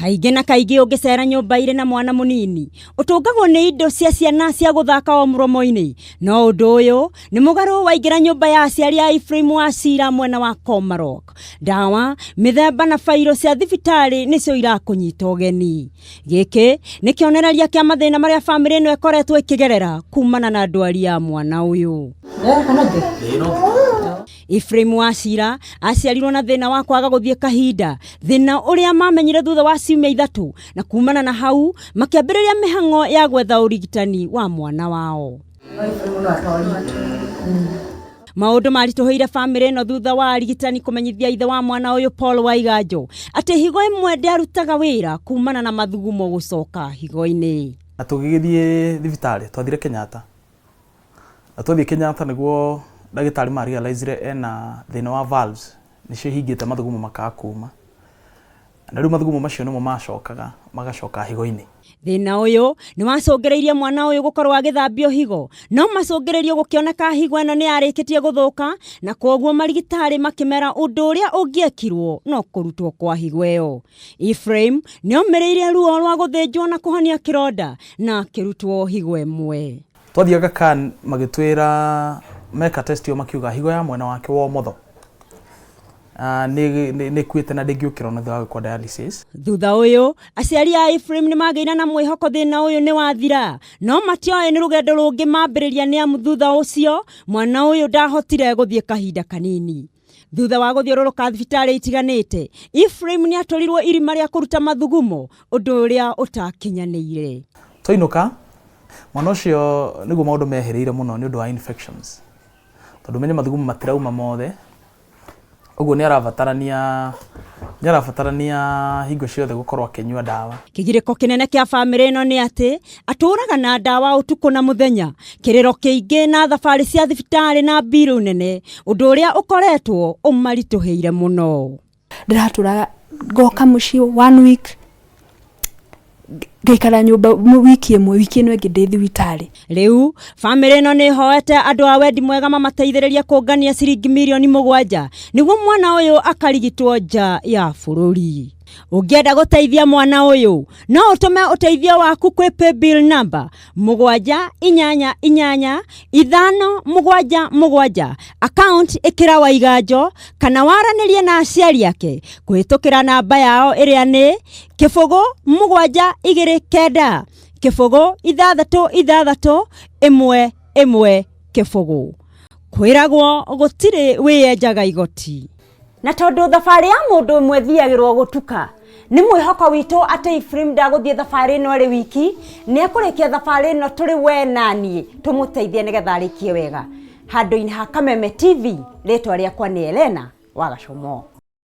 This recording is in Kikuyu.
Kaingĩ na kaingĩ ũngĩcera nyũmba irĩ na mwana mũnini, ũtũngagwo nĩ indo cia ciana cia gũthaka o mũromo-inĩ. No ũndũ ũyũ nĩ mũgarũ waingĩra nyũmba ya aciari a Ephraim Wachira mwena wa Komarok. Ndawa, mĩthemba na bairo cia thibitarĩ nĩcio irakũnyita ũgeni. Gĩkĩ nĩ kĩonereria kĩa mathĩna marĩa bamĩrĩ ĩno ĩkoretwo ĩkĩgerera kumana na ndwari ya mwana ũyũ. Ephraim Wachira aciarirwo na thĩna wa kwaga gũthiĩ kahinda, thĩna ũrĩa mamenyire thutha wa ciumia ithatũ, na kumana na hau makĩambĩrĩria mĩhang'o ya gwetha ũrigitani wa mwana wao. Maũndũ maritũhĩire bamĩrĩ ĩno thutha wa arigitani kũmenyithia ithe wa mwana ũyũ Paul Waiganjo atĩ higo ĩmwe ndĩarutaga wĩra kumana na mathugumo gũcoka higo-inĩ. Na tũgĩgĩthiĩ thibitarĩ, twathire Kenyatta. Na twathiĩ Kenyatta nĩguo ndagĩtarĩ ma realize ena thĩna wa valves, nĩcio ihingĩte mathugumo makaga kuma. Na rĩu mathugumo macio nĩmo macokaga magacoka higo-inĩ. Thĩna ũyũ nĩ wacũngĩrĩirie mwana ũyũ gũkorwo agĩthambio higo, no macũngĩrĩrio gũkĩoneka higo ĩno nĩ yarĩkĩtie gũthũka na kwoguo marigitari makĩmera ũndũ ũrĩa ũngĩekirwo no kũrutwo kwa higo ĩyo. Ephraim nĩ omĩrĩirie ruo rwa gũthĩnjwo na kũhonia kĩronda na akĩrutwo higo ĩmwe. Twathiĩ Aga Khan magĩtwĩra meka test ĩyo makiuga higo ya mwena wake wa ũmotho nĩ ĩkuĩte na ndĩngĩũkĩra ona thutha wa gwĩkwo dialysis. Thutha ũyũ aciari a Ephraim nĩ magĩire na mwĩhoko thĩna ũyũ nĩ wathira, no matioĩ nĩ rũgendo rũngĩ mambĩrĩria nĩ amu thutha ũcio mwana ũyũ ndahotire gũthiĩ kahinda kanini. Thutha wa gũthiũrũrũka thibitarĩ itiganĩte, Ephraim nĩ atwarirwo irima rĩa kũruta mathugumo, ũndũ ũrĩa ũtakinyanĩire. Twainũka, mwana ũcio nĩguo maũndũ mehĩrĩire mũno nĩ ũndũ wa infections. Tondũ ũmenye mathugumo matirauma mothe, ũguo nĩ arabatarania nĩ arabatarania hingo ciothe gũkorwo akĩnyua ndawa. Kĩgirĩko kĩnene kĩa bamĩrĩ ĩno nĩ atĩ atũraga na ndawa ũtukũ na mũthenya, kĩrĩro kĩingĩ na thabarĩ cia thibitarĩ na mbirũ nene, ũndũ ũrĩa ũkoretwo ũmaritũhĩire mũno. Ndĩratũraga ngoka mũciĩ one week, ngaikara nyũmba wiki ĩmwe, wiki ĩno ĩngĩ ndĩ thibitarĩ. Rĩu bamĩrĩ ĩno nĩ ĩhoete andũ a wendi mwega mamateithĩrĩrie kũngania ciringi mirioni 7 nĩguo mwana ũyũ akarigitwo nja ya bũrũri. Ũngĩenda gũteithia mwana ũyũ no ũtũme ũteithio waku kwĩ paybill number 7888577, account ĩkĩra Waiganjo, kana waranĩrie na aciari ake kũhĩtũkĩra namba yao ĩrĩa nĩ 0729 066 1 1 0. Kwĩragwo gũtirĩ wĩyenjaga igoti. Na tondũ thabarĩ ya mũndũ ũmwe thiagĩrwo gũtuka, nĩ mwĩhoko witũ atĩ Ephraim ndagũthiĩ thabarĩ ĩno arĩ wiki, nĩ ekũrĩkia thabarĩ ĩno tũrĩ we na niĩ tũmũteithie nĩgetha arĩkie wega. Handũ-inĩ ha Kameme TV, rĩtwa rĩakwa nĩ Elena wa Gacomo.